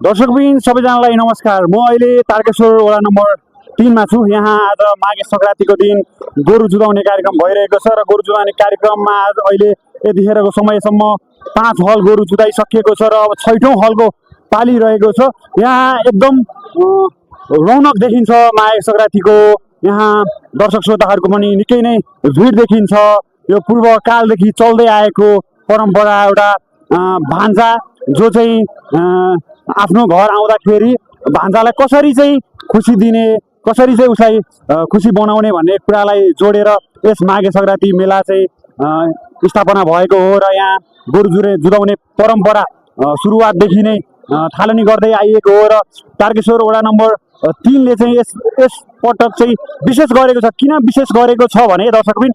दर्शकबिन सबैजनालाई नमस्कार। म अहिले तारकेश्वर वडा नम्बर 3 मा छु। यहाँ आज माघे सङ्क्रान्तिको दिन गोरु जुधाउने कार्यक्रम भइरहेको छ र गोरु जुधाउने कार्यक्रममा आज अहिले यतिखेरको समयसम्म 5 हल गोरु जुधाइसकिएको छ र अब 6औं हलको पालिरहेको छ। यहाँ एकदम रौनक देखिन्छ माघे सङ्क्रान्तिको। यहाँ दर्शक श्रोताहरूको पनि निकै नै भिड देखिन्छ। यो पूर्वकालदेखि चल्दै आएको परम्परा एउटा भान्जा जो चाहिँ आफ्नो घर आउँदाखेरि भान्जालाई कसरी चाहिँ खुसी दिने, कसरी चाहिँ उसलाई खुसी बनाउने भन्ने कुरालाई जोडेर यस माघे सङ्क्रान्ति मेला चाहिँ स्थापना भएको हो र यहाँ गोरु जुधाउने परम्परा सुरुवातदेखि नै थालनी गर्दै आइएको हो र तारकेश्वर वडा नम्बर 3 ले चाहिँ यस पटक चाहिँ विशेष गरेको छ। किन विशेष गरेको छ भने दर्शकबिन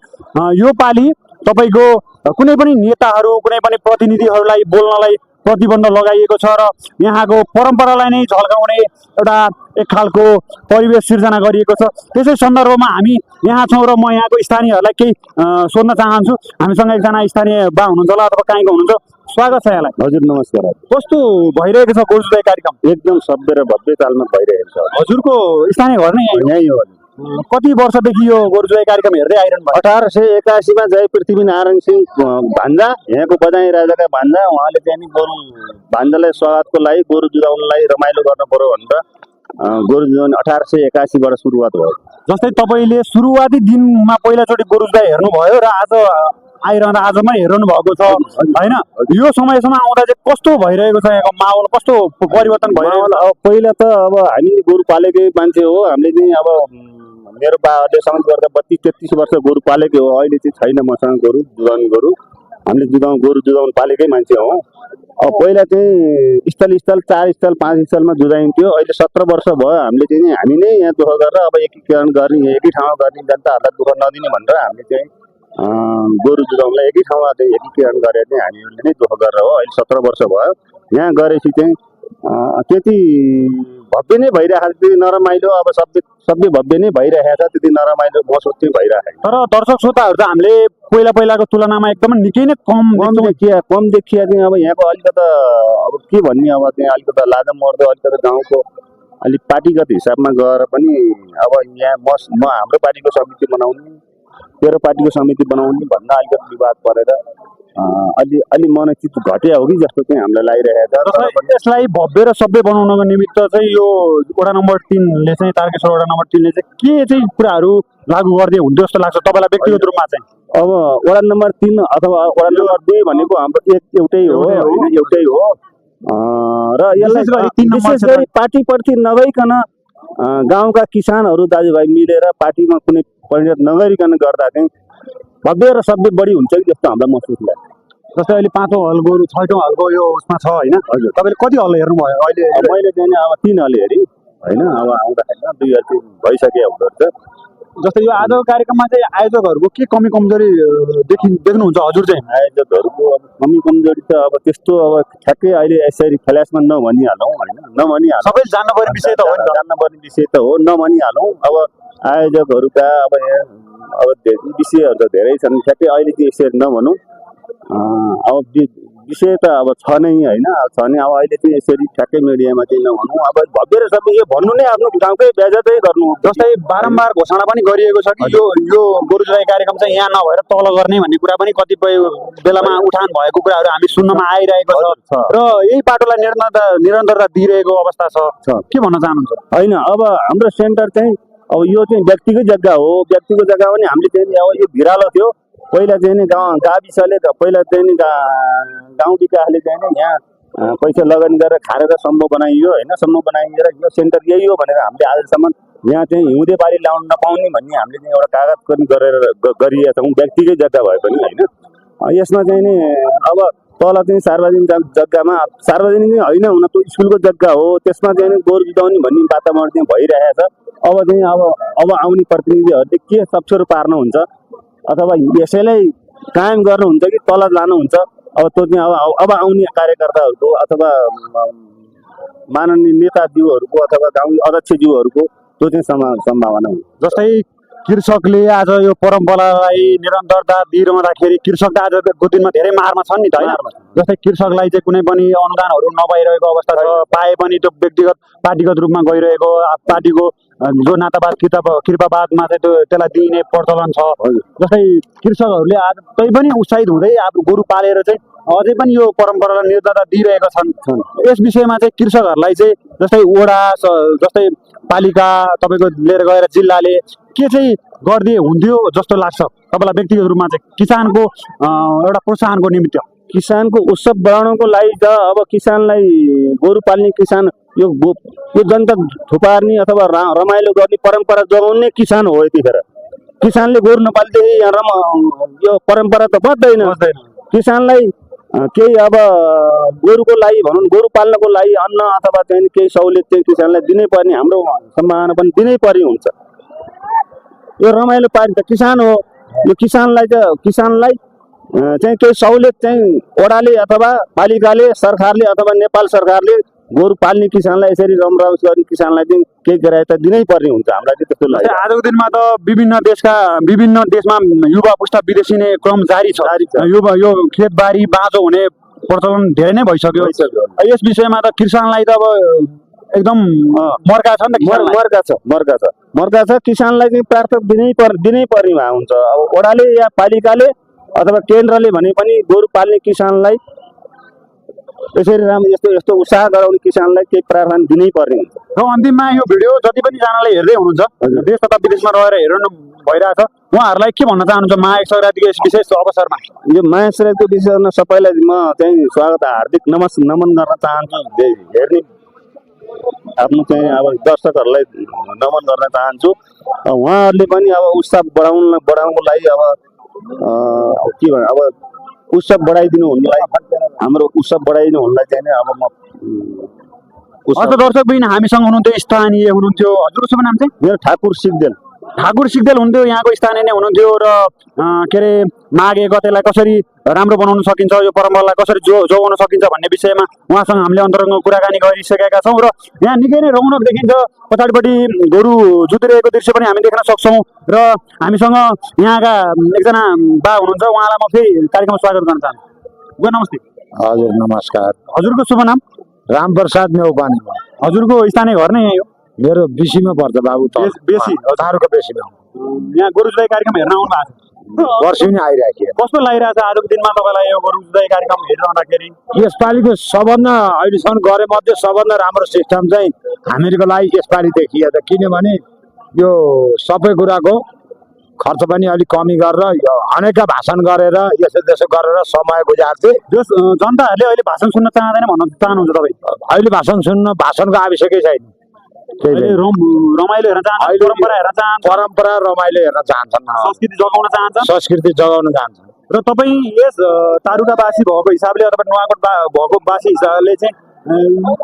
यो पालि तपाईँको कुनै पनि नेताहरू, कुनै पनि प्रतिनिधिहरूलाई बोल्नलाई प्रतिबन्ध लगाइएको छ र यहाँको परम्परालाई नै झल्काउने एउटा एक खालको परिवेश सिर्जना गरिएको छ। त्यसै सन्दर्भमा हामी यहाँ छौँ र म यहाँको स्थानीयहरूलाई केही सोध्न चाहन्छु। हामीसँग एकजना स्थानीय बा हुनुहुन्छ होला अथवा कहीँको हुनुहुन्छ, स्वागत छ यहाँलाई। हजुर नमस्कार। कस्तो भइरहेको छ गोरु जुधाइ कार्यक्रम? एकदम सभ्य र भव्य तालमा भइरहेको छ। हजुरको स्थानीय घर नै यही हो। कति वर्षदेखि यो गोरु जुधाइ कार्यक्रम हेर्दै आइरहनु भयो? 1881 मा जय पृथ्वीनारायण सिंह भान्जा, यहाँको बजाइ राजाका भान्जा, उहाँले चाहिँ नि गोरु भान्जालाई स्वागतको लागि गोरु जुधाउनलाई रमाइलो गर्न पर्यो भनेर गोरु जुधाउने 1881 बाट सुरुवात भयो। जस्तै तपाईँले सुरुवाती दिनमा पहिलाचोटि गोरु जुधाइ हेर्नुभयो र आज आइरहँदा आजमा हेरिरहनु भएको छ होइन? यो समयसम्म आउँदा चाहिँ कस्तो भइरहेको छ? यहाँको माहौल कस्तो परिवर्तन भइरहेको छ? अब पहिला त अब हामी गोरु पालेकै मान्छे हो। हामीले चाहिँ अब मेरो बाबाले समेत गर्दा 32-33 वर्ष गोरु पालेकै हो। अहिले चाहिँ छैन मसँग गोरु जुधाउने गोरु। हामीले गोरु जुधाउनु पालेकै मान्छे हो। अब पहिला चाहिँ स्थल 4 स्थल 5 स्थलमा जुधाइन्थ्यो। अहिले 17 वर्ष भयो हामीले चाहिँ हामी नै यहाँ दुःख गरेर अब एकीकरण गर्ने, एकै ठाउँमा गर्ने, जनताहरूलाई दुःख नदिने भनेर हामीले चाहिँ गोरु जुधाउनलाई एकै ठाउँमा चाहिँ एकीकरण गरेर चाहिँ हामीहरूले नै दुःख गरेर हो। अहिले 17 वर्ष भयो। यहाँ गरेपछि चाहिँ त्यति भव्य नै भइरहेको छ, त्यति नरमाइलो अब सबै भव्य नै भइरहेको छ, त्यति नरमाइलो महसुस चाहिँ भइरहेको छ। तर दर्शक श्रोताहरू त हामीले पहिलाको तुलनामा एकदमै निकै नै कम देखिया चाहिँ अब यहाँको अलिकता अब के भन्ने, अब त्यहाँ अलिकता लाजा मर्दो अलिकता गाउँको अलिक पार्टीगत हिसाबमा गएर पनि अब यहाँ म हाम्रो पार्टीको समिति बनाउने, तेरो पार्टीको समिति बनाउने भन्दा अलिकति विवाद परेर अलि मनोचित घटिया हो कि जस्तो चाहिँ हामीलाई लागिरहेको छ। यसलाई भव्य र सभ्य बनाउनको निमित्त चाहिँ यो वडा नम्बर 3 ले चाहिँ तारकेश्वर वडा नम्बर 3 ले चाहिँ के चाहिँ कुराहरू लागू गर्दै हुन्थ्यो जस्तो लाग्छ तपाईँलाई व्यक्तिगत रूपमा चाहिँ? अब वडा नम्बर 3 अथवा वडा नम्बर 2 भनेको हाम्रो एउटै हो र यसलाई विशेष गरी पार्टीप्रति नभइकन गाउँका किसानहरू दाजुभाइ मिलेर पार्टीमा कुनै परिणत नगरिकन गर्दा चाहिँ भव्य र सभ्य बढी हुन्छ कि जस्तो हामीलाई महसुस लाग्छ। जस्तै अहिले 5औं हल गोरु 6औं हलको यो उसमा छ होइन? हजुर। तपाईँले कति हल हेर्नुभयो अहिले? मैले चाहिँ अब 3 हल हेरेँ होइन। अब आउँदाखेरि 2 हल चाहिँ भइसक्यो हुँदो। जस्तै यो आजको कार्यक्रममा चाहिँ आयोजकहरूको के कमी कमजोरी देख्नुहुन्छ हजुर चाहिँ? आयोजकहरूको अब कमी कमजोरी त अब त्यस्तो अब ठ्याक्कै अहिले यसरी फ्ल्यासमा नभनिहालौँ होइन, नभनिहालौँ। सबै जान्नुपर्ने विषय त हो नि, जान्नुपर्ने विषय त हो, नभनिहालौँ। अब आयोजकहरूका अब विषयहरू त धेरै छन्, ठ्याक्कै अहिले चाहिँ यसरी नभनौँ। अब विषय त अब छ नै होइन, छ नै। अब अहिले चाहिँ यसरी ठ्याक्कै मिडियामा चाहिँ नभनौँ। अब भव्य र सबै यो भन्नु नै आफ्नो गाउँकै बेइज्जतै गर्नु। जस्तै बारम्बार घोषणा पनि गरिएको छ कि यो गोरु जुधाइ कार्यक्रम चाहिँ यहाँ नभएर तल गर्ने भन्ने कुरा पनि कतिपय बेलामा उठान भएको कुराहरू हामी सुन्नमा आइरहेको छ र यही बाटोलाई निरन्तरता दिइरहेको अवस्था छ। के भन्न चाहनुहुन्छ? होइन, अब हाम्रो सेन्टर चाहिँ अब यो चाहिँ व्यक्तिगत जग्गा हो। व्यक्तिगत जग्गा पनि हामीले चाहिँ अब यो भिरालो थियो पहिला चाहिँ नि गाविसले पहिला चाहिँ नि गाउँ विकासले चाहिँ नि यहाँ पैसा लगानी गरेर खारेर सम्भव बनाइयो होइन। सम्भव बनाइएर यो सेन्टर यही हो भनेर हामीले आजसम्म यहाँ चाहिँ हिउँदे बारी लाउन नपाउने भन्ने हामीले चाहिँ एउटा कागज गरेर गरिएका छौँ, व्यक्तिगत जग्गा भए पनि होइन। यसमा चाहिँ नि अब तल चाहिँ सार्वजनिक जग्गामा, सार्वजनिक चाहिँ होइन, हुन त स्कुलको जग्गा हो, त्यसमा चाहिँ नि गोरु जुधाउने भन्ने वातावरण चाहिँ भइरहेछ। अब चाहिँ अब आउने प्रतिनिधिहरूले के सप्छरो पार्नुहुन्छ अथवा यसैलाई कायम गर्नुहुन्छ कि तल लानुहुन्छ, अब त्यो चाहिँ अब आउने कार्यकर्ताहरूको अथवा माननीय नेताज्यूहरूको अथवा गाउँ अध्यक्षज्यूहरूको त्यो चाहिँ सम्भावना हुन्छ। जस्तै कृषकले आज यो परम्परालाई निरन्तरता दिइरहँदाखेरि कृषक त आजको दिनमा धेरै मारमा छन् नि त होइन। जस्तै कृषकलाई चाहिँ कुनै पनि अनुदानहरू नपाइरहेको अवस्था छ, पाए पनि त्यो व्यक्तिगत पार्टीगत रूपमा गइरहेको, पार्टीको जो नातावाद कृपावादमा चाहिँ त्यसलाई दिइने प्रचलन छ। जस्तै कृषकहरूले आज तै पनि उत्साहित हुँदै अब गोरु पालेर चाहिँ अझै पनि यो परम्परालाई निरन्तरता दिइरहेका छन्। यस विषयमा चाहिँ कृषकहरूलाई चाहिँ जस्तै वडा जस्तै पालिका तपाईँको लिएर गएर जिल्लाले के चाहिँ गरिदिए हुन्थ्यो जस्तो लाग्छ तपाईँलाई व्यक्तिगत रूपमा चाहिँ किसानको एउटा प्रोत्साहनको निमित्त? किसानको उत्सव बढाउनको लागि त अब किसानलाई गोरु पाल्ने किसान यो जनता थुपार्ने अथवा रमाइलो गर्ने परम्परा जोगाउने किसान हो। यतिखेर किसानले गोरु नपाल्दाखेरि यहाँ यो परम्परा त बच्दैन। किसानलाई केही अब गोरुको लागि भनौँ, गोरु पाल्नको लागि अन्न अथवा चाहिँ केही सहुलियत चाहिँ किसानलाई दिनै पर्ने, हाम्रो सम्भावना पनि दिनै पर्ने हुन्छ। यो रमाइलो पार्ने त किसान हो। यो किसानलाई चाहिँ केही सहुलियत चाहिँ वडाले अथवा पालिकाले, सरकारले अथवा नेपाल सरकारले गोरु पाल्ने किसानलाई यसरी रमरौस गर्ने किसानलाई चाहिँ केही गराए त दिनै पर्ने हुन्छ। हामीलाई चाहिँ त्यस्तो लाग्छ। आजको दिनमा त विभिन्न देशमा युवा पुस्ता विदेशिने क्रम जारी छ। यो खेतबारी बाँझो हुने प्रचलन धेरै नै भइसक्यो। यस विषयमा त किसानलाई त अब एकदम मर्का छ नि त। मर्का छ किसानलाई चाहिँ प्राथमिकता दिनै पर्ने भए हुन्छ। अब वडाले या पालिकाले अथवा केन्द्रले भने पनि गोरु पाल्ने किसानलाई यसरी राम्रो यस्तो उत्साह गराउने किसानलाई केही प्रावधान दिनै पर्ने हुन्छ। र अन्तिममा यो भिडियो जति पनि जनाले हेर्दै हुनुहुन्छ, देश तथा विदेशमा रहेर हेर्नु भइरहेछ, उहाँहरूलाई के भन्न चाहनुहुन्छ माघे सङ्क्रान्तिको यस विशेष अवसरमा? यो माघे सङ्क्रान्तिको विषयमा सबैलाई म चाहिँ स्वागत हार्दिक नमन गर्न चाहन्छु। हेर्ने आफ्नो चाहिँ अब दर्शकहरूलाई नमन गर्न चाहन्छु। उहाँहरूले पनि अब उत्सव बढाउनको लागि अब के भन्नु, अब उत्सव बढाइदिनु हुनुलाई, हाम्रो उत्सव बढाइदिनु हुनुलाई चाहिँ अब म दर्शकबिन हामीसँग हुनुहुन्थ्यो, स्थानीय हुनुहुन्थ्यो। हजुरको शुभ नाम चाहिँ? मेरो ठाकुर सिग्देल हुनुहुन्थ्यो, यहाँको स्थानीय नै हुनुहुन्थ्यो। र के अरे माघे गतेलाई कसरी राम्रो बनाउन सकिन्छ, यो परम्परालाई कसरी जोगाउन सकिन्छ भन्ने विषयमा उहाँसँग हामीले अन्तरङ्ग कुराकानी गरिसकेका छौँ। र यहाँ निकै नै रौनक देखिन्छ। पछाडिपट्टि गोरु जुतिरहेको दृश्य पनि हामी देख्न सक्छौँ। र हामीसँग यहाँका एकजना बा हुनुहुन्छ, उहाँलाई म फेरि कार्यक्रममा स्वागत गर्न चाहन्छु। नमस्ते। हजुर नमस्कार। हजुरको शुभ नाम? रामप्रसाद नेउपाने। हजुरको स्थानीय घर नै यही हो? मेरो बेसीमा पर्छ बाबु, बेसी तारुको बेसीमा। यहाँ गोरु जुधाइ कार्यक्रम हेर्न आउनु भएको छ? वर्षै नै आइराखेको। कस्तो लागिरहेछ आजको दिनमा तपाईँलाई यो गोरु जुधाइ कार्यक्रम हेरिरहँदाखेरि? यसपालिको सबभन्दा अहिलेसम्म गरे मध्ये सबभन्दा राम्रो सिस्टम चाहिँ हामीहरूको लागि यसपालि देखियो त। किनभने यो सबै कुराको खर्च पनि अलिक कमी गरेर अनेक भाषण गरेर यसो गरेर समय गुजार्थे। जनताहरूले अहिले भाषण सुन्न चाहँदैन भन्न चाहनुहुन्छ तपाईँ? अहिले भाषणको आवश्यकै छैन। रमाइलो हेर्न चाहन्छ, परम्परा रमाइलो हेर्न चाहन्छन्, संस्कृति जगाउन चाहन्छन्। र तपाईँ यस तारुकावासी भएको हिसाबले अथवा नुवाकोट भएको वासी हिसाबले चाहिँ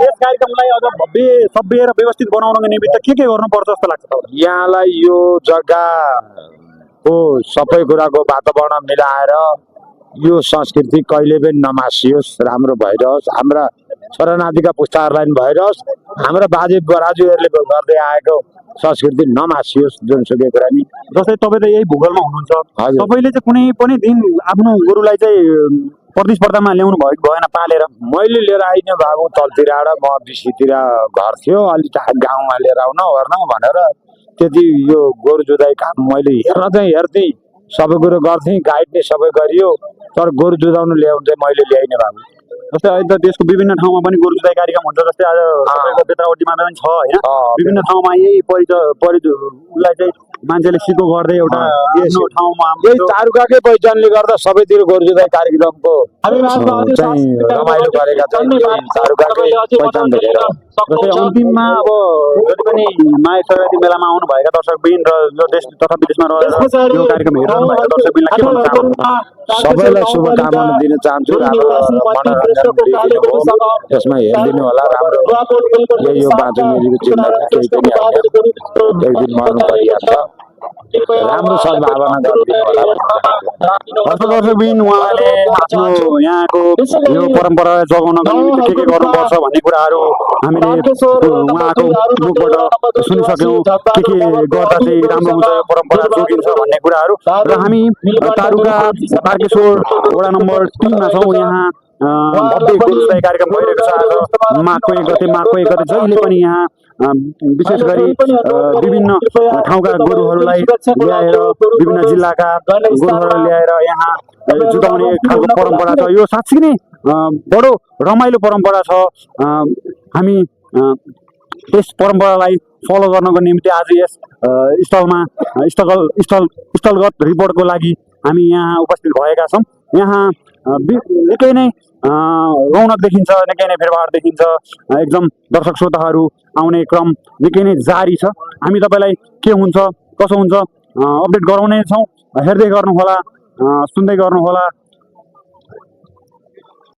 यस कार्यक्रमलाई अझ भव्य सभ्य र व्यवस्थित बनाउनको निमित्त के गर्नुपर्छ जस्तो लाग्छ तपाईँलाई? यहाँलाई यो जग्गाको सबै कुराको वातावरण मिलाएर यो संस्कृति कहिले पनि नमासियोस्, राम्रो भइरहोस्, हाम्रा छोरानातिका पुस्ताहरूलाई पनि भइरहोस्, हाम्रा बाजे बराजुहरूले गर्दै आएको संस्कृति नमासियोस् जुनसुकै कुरा नि। जस्तै तपाईँ त यही भूगोलमा हुनुहुन्छ, तपाईँले चाहिँ कुनै पनि दिन आफ्नो गोरुलाई चाहिँ प्रतिस्पर्धामा ल्याउनु भएन पालेर? मैले लिएर आइनँ बाबु, तलतिर म बिसीतिर घर थियो, अलिक गाउँमा लिएर आउन ओर्न भनेर त्यति यो गोरु जुधाइ काम मैले हेर्थेँ, सबै कुरो गर्थेँ, गाइड नै सबै गरियो, तर गोरु जुधाउनु ल्याउनु चाहिँ मैले ल्याइनँ बाबु। जस्तै अहिले त देशको विभिन्न ठाउँमा पनि गोरु जुधाइ कार्यक्रम हुन्छ। जस्तै आज तपाईँको बेत्रावटीमा पनि छ होइन, विभिन्न ठाउँमा यही उसलाई चाहिँ मान्छेले सिको गर्दै एउटा ठाउँमा यही तारुकाकै पहिचानले गर्दा सबैतिर गोरु जुधाइ कार्यक्रमको चाहिँ रमाइलो गरेका छन्। तारुकाकै पहिचान देखेर जस्तै अन्तिममा अब जति पनि माघे सङ्क्रान्ति मेलामा आउनुभएका दर्शकबिन र यो देश तथा विदेशमा रहेर यो कार्यक्रम हेरिरहनु भएका दर्शकबिनलाई के भन्न चाहनुहुन्छ? सबैलाई शुभकामना दिन चाहन्छु। यसमा हेरिदिनु होला, राम्रो यही हो बाँचो मेरीको जिन्दगी, केही पनि होइन, एक दिन मर्नु परिहाल्छ। राम्रो सद्भावना गरिदिनु होला भन्न चाहन्छु। हस्त दर्शकबिन उहाँले आफ्नो यहाँको यो परम्परा जोगाउनको निमित्त के गर्नुपर्छ भन्ने कुराहरू हामीले उहाँको मुखबाट सुनिसक्यौँ। के गर्दा चाहिँ राम्रो हुन्छ यो परम्परा जोगिन्छ भन्ने कुराहरू। र हामी तारुका तारकेश्वर वडा नम्बर 3 मा छौँ। यहाँ भव्य गोरुजुधाइ कार्यक्रम भइरहेको छ। आज माघको 1 गते जहिले पनि यहाँ विशेष गरी विभिन्न ठाउँका गोरुहरूलाई ल्याएर विभिन्न जिल्लाका गोरुहरूलाई ल्याएर यहाँ जुधाउने खालको परम्परा छ। यो साँच्चै नै बडो रमाइलो परम्परा छ। हामी यस परम्परालाई फलो गर्नको निम्ति आज यस स्थलगत रिपोर्टको लागि हामी यहाँ उपस्थित भएका छौँ। यहाँ निकै नै रौनक देखिन्छ, निकै नै भिडभाड देखिन्छ। एकदम दर्शक श्रोताहरू आउने क्रम निकै नै जारी छ। हामी तपाईँलाई के हुन्छ कसो हुन्छ अपडेट गराउने छौँ। हेर्दै गर्नुहोला, सुन्दै गर्नुहोला।